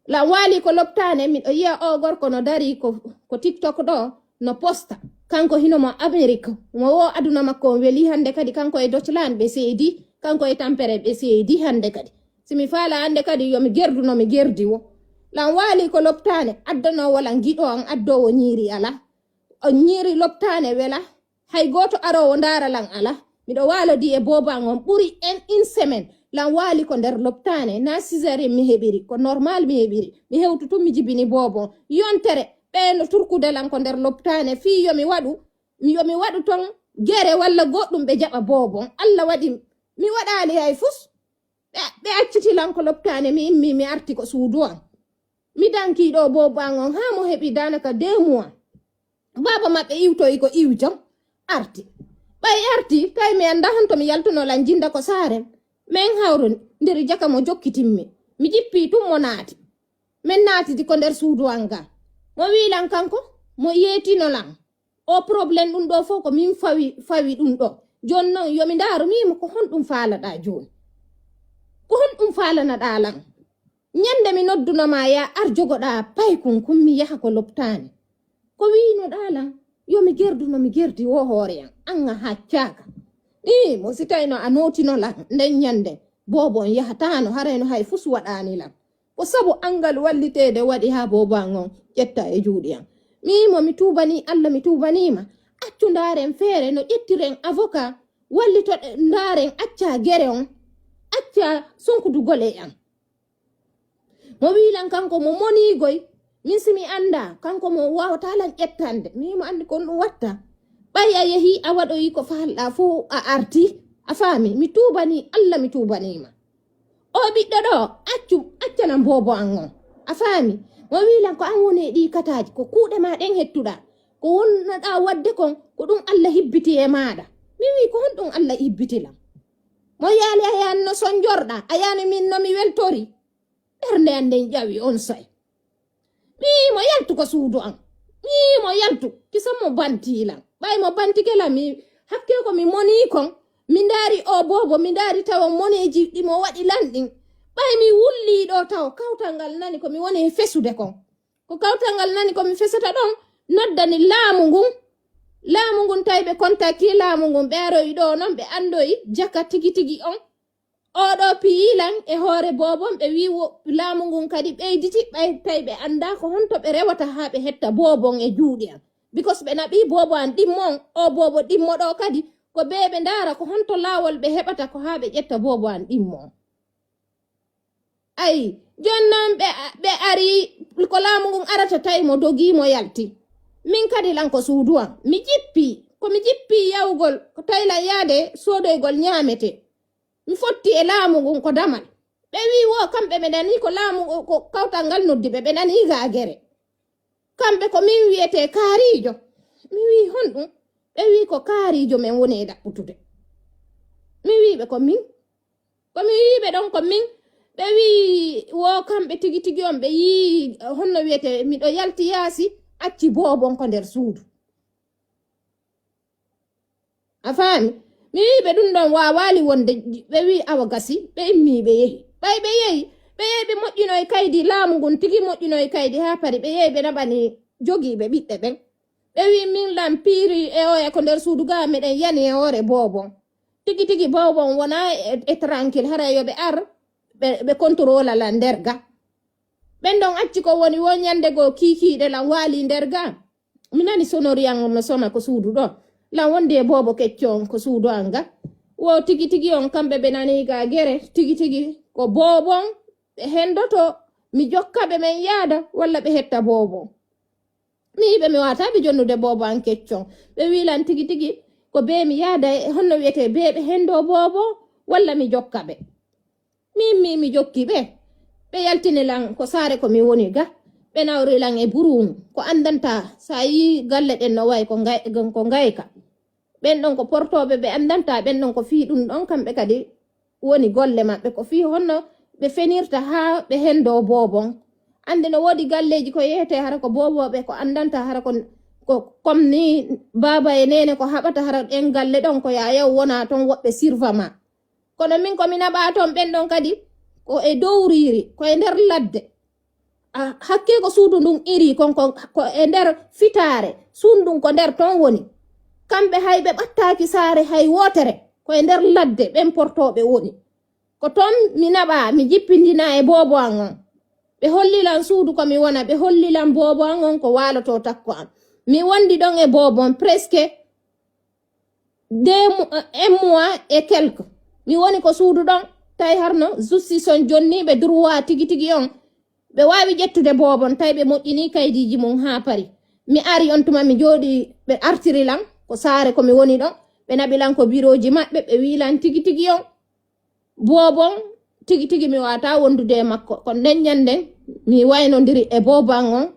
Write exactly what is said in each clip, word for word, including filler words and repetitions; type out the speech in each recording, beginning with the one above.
Lan waali ko loptaane, miɗo yiya o gorko no dari ko, ko TikTok ɗo, no posta. Kanko hino mo Amerique, mo wo aduna makko on weli hannde kadi, kanko e Dutchland ɓe seedi, kanko e Tampere ɓe seedi hannde kadi. Si mi faala hannde kadi, yo mi gerdu no mi gerdi wo. Lan waali ko loptaane, addanoowo lan giɗo an, addoowo ñiiri ala. On ñiiri loptaane wela, hay gooto aroowo ndaara lan ala. Miɗo waalodi e boobo an on ɓuri en une semaine. Lan waali ko nder loptaane, na césarienne mi heɓiri, ko normal mi heɓiri. Mi hewtu tun mi jibini boobo on. Yontere, ɓe no turkude lan ko nder loptaane, fii yo mi waɗu, yo mi waɗu ton gere walla goɗɗum ɓe jaɓa boobo on. Alla waɗi, mi waɗaali hay fus. Ɓe, ɓe acciti lan ko loptaane, mi immi, mi arti ko suudu an. Mi danki ɗo boobo an on, haa mo heɓi daanaka deux mois. Baaba maɓɓe iwtoyi ko iwjo, arti. Ɓay arti, tawi mi anndaa honto mi yaltuno lan jinda ko saaren. Men hawrondiri jaka mo jokkitimmi. Mi jippi tun mo naati. Men naatidi ko nder suudu an ga. Mo wii lan kanko, mo yeetino lan. O problème ɗum ɗo fof ko min fawi, fawi ɗum ɗo. Jooni noon, yo mi ndaaru, mi wiimo, ko honɗum faalaɗaa jooni? Ko honɗum faalanaɗaa lan? Ñande mi nodduno ma, ya ar jogoɗaa paykun kun, mi yaha ko loptaani. Ko wiinoɗaa lan? Yo mi gerdu no mi gerdi wo hoore an, an a haccaaka. Ii, mo si tawino a nootino lan nden ñande, boobo on yahataano, harayno hay fus waɗaani lan. Ko sabu angal walliteede waɗi haa boobo an on ƴetta e juuɗe an. Mi wiimo, mi tuubanii Alla, mi tuubanii ma. Accu ndaaren feere no ƴettiren avocat, wallito ndaaren acca gere on, acca sonkudugol e an. Mo wii lan kanko mo moniigoy, min si mi anndaa, kanko mo waawataa lan ƴettande. Mi wiimo, anndi ko ɗum watta. Ɓay a yehii, a waɗoyi ko faalɗaa fof, a artii, a faami. Mi tuubanii Alla, mi tuubanii ma. O ɓiɗɗo ɗo, accu, accanan boobo an on. A faami? Mo wii lan ko an woni e ɗii kataaji, ko kuuɗe ma ɗen hettuɗaa. Ko wonnoɗaa waɗde kon, ko ɗum Alla hibbiti e maaɗa. Mi wii, ko honɗum Alla hibbiti lan? Mo yaali a yaani no sonjorɗaa, a yaani min no mi weltori. Ɓernde an nden ƴawi on say. Mi wii mo yaltu ko suudu an. Mi wii mo yaltu, kisan mo bantii lan. Ɓay mo bantike lan, mi hakkee ko mi monii kon, mi ndaari o boobo, mi ndaari tawa moneeji ɗi mo waɗi lan ɗin. Ɓay mi wullii ɗo tawa kawtal ngal nani ko mi woni e fesude kon. Ko kawtal ngal nani ko mi fesata ɗon, noddani laamu ngun. Laamu ngun tawi ɓe kontakti laamu ngun, ɓe aroyi ɗo non, ɓe andoyi jaka tigi tigi on. Oɗo piyi lan e hoore boobon, ɓe wi wo-, laamu ngun kadi ɓeyditi, ɓay tawi ɓe anndaa ko honto ɓe rewata haa ɓe hetta boobon e juuɗe an. Because ɓe naɓi boobo an ɗimmo on, o boobo ɗimmo ɗo kadi, ko ɓe ɓe ndaara ko honto laawol ɓe heɓata ko haa ɓe ƴetta boobo an ɗimmo on. Ayi, jooni noon ɓe, ɓe ari, ko laamu ngun arata tawi mo dogii mo yalti. Min kadi lan ko suudu an. Mi jippi, ko mi jippi yawgol, ko tawi lan yaade soodoygol ñaamete. Mi fotti e laamu ngun ko damal. Ɓe wii wo kamɓe ɓe nanii ko laamu, ko kawtal ngal noddi ɓe, ɓe nanii ga gere. Kamɓe ko min wiyetee kaariijo. Mi wii honɗum? Ɓe wii ko kaariijo men woni e ɗaɓɓutude. Mi wii ɓe ko min. Ko mi wii ɓe ɗon ko min. Ɓe wii wo kamɓe tigi tigi on ɓe yii, eh, honno wiyetee, miɗo yalti yaasi, acci boobon ko nder suudu. A faami? Mi wii ɓe ɗum ɗon waawaali wonde, ɓe wii awa gasi, ɓe immii ɓe yehi. Ɓay ɓe yehi, ɓe yehi ɓe moƴƴinoy kaydi laamu ngun, tigi moƴƴinoy kaydi haa pari, ɓe yehi ɓe naɓani jogiiɓe ɓiɓɓe ɓen. Ɓe wii min lan piiri e oya ko nder suudu ga, meɗen yani e hoore boobon. Tigi tigi boobon wona e, e tranquille, hara yo ɓe ar, ɓe, ɓe contrôla lan nder ga. Ɓen ɗon acci ko woni wo ñande goo kiikiiɗe lan waali nder ga. Mi nani sonori an on no sona ko suudu ɗo. Lan wondi e boobo kecco on ko suudu an ga. Wo tigi tigi on kamɓe ɓe nani ga gere. Tigi tigi ko boobo on ɓe hendoto. Mi jokka ɓe men yaada walla ɓe hetta boobo. Mi yiɓe mi wata ɓe jonnude boobo an kecco on. Ɓe wi lan tigi tigi ko be mi yaada e honno wiyete be ɓe hendo boobo walla mi jokka ɓe. Min mi, mi jokki ɓe. Ɓe yaltini lan ko saare ko mi woni ga. Ɓe nawri lan e buruumu. Ko andanta sa yi galle ɗen no wayi ko ngay-, ko ngayka. Ɓen ɗon ko portooɓe ɓe andanta, ɓen ɗon ko fii ɗum ɗon kamɓe kadi woni golle maɓɓe. Ko fii honno ɓe fenirta haa ɓe hendo boobon. Ande no woodi galleeji ko yehete hara ko boobooɓe ko andanta hara ko, ko comme ni baaba e neene ko haɓata hara ɗen galle ɗon ko yaa yaw wona ton woɓɓe sirva ma. Kono min ko mi naɓaa toon ɓen ɗon kadi ko e dowriiri, ko e nder ladde. A, hakkee ko suudu ndun iri kon, ko, ko e nder fitaare. Suudu ndun ko nder ton woni. Kamɓe hay ɓe ɓattaaki saare hay wootere. Ko e nder ladde ɓen portooɓe woni. Ko ton mi naɓaa, mi jippindinaa e boobo an on. Ɓe holli lan suudu ko mi wona, ɓe holli lan boobo an on ko waalotoo takko an. Mi wondi ɗon e boobo on presque deux mo-, un mois et quelque. Mi woni ko suudu ɗon, tawi harno justice on jonniiɓe droit tigi tigi on. Ɓe waawi ƴettude boobo on, tawi ɓe moƴƴinii kaydiiji mum haa pari. Mi ari on tuma, mi jooɗii, ɓe artiri lan ko saare ko mi woni ɗon. Ɓe naɓi lan ko birooji maɓɓe, ɓe wii lan tigi tigi on. Boobon, tigi tigi mi waata wondude e makko. Ko nden ñanden mi waynondiri e booban on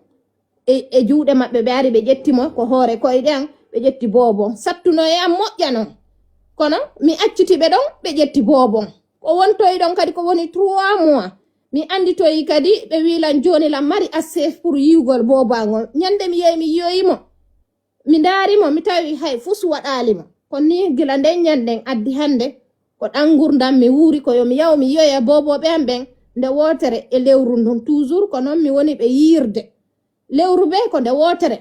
e, e juuɗe maɓɓe, ɓe ari ɓe ƴetti mo ko hoore koyɗe an, ɓe ƴetti boobon. Sattuno e an moƴƴa non. Kono mi acciti ɓe ɗon, ɓe ƴetti boobon. Ko wontoyi ɗon kadi ko woni trois mois. Mi anditoyi kadi ɓe wi lan jooni lan mari accès pour yiwgol booban on. Ñande mi yehi mi yiyoyi mo. Mi ndaari mo, mi tawi hay fus waɗaali mo. Ko ni gila nden ñanden addi hande, ko ɗan ngurdam mi wuuri, ko yo mi yaw mi yoya boobooɓe am ɓen nde wootere e lewru ndun. Toujours ko non mi woni ɓe yiirde. Lewru be ko nde wootere.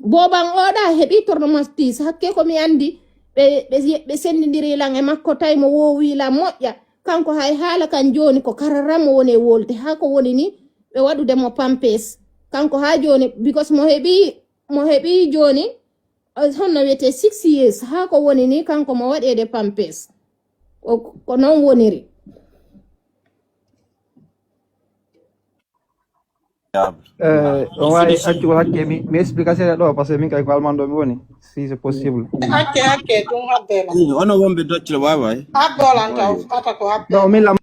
Booban oɗa heɓi traumatisme, hakke ko mi andi ɓe, ɓe, ɓe sendindiri lan e makko, tawi mo woowi lan moƴƴa. Kanko hay haala kan jooni ko kararan mo woni e wolde. Haa ko woni ni ɓe waɗude mo pampers. Kanko haa jooni, because mo heɓi, mo heɓi jooni, eh, honno wiyete six years. Haa ko woni ni kanko mo waɗeede pampers. Ko, ko non woniri. Eh, on waawi accugol hakke mi, mi explication ɗo, parce que min kay ko alman ɗo mi woni, si c'est possible. Hakke, hakke, ɗum habbela. Ono wonɓe doccule waaway. Habbolan taw, ata ko habbe. Non, min lam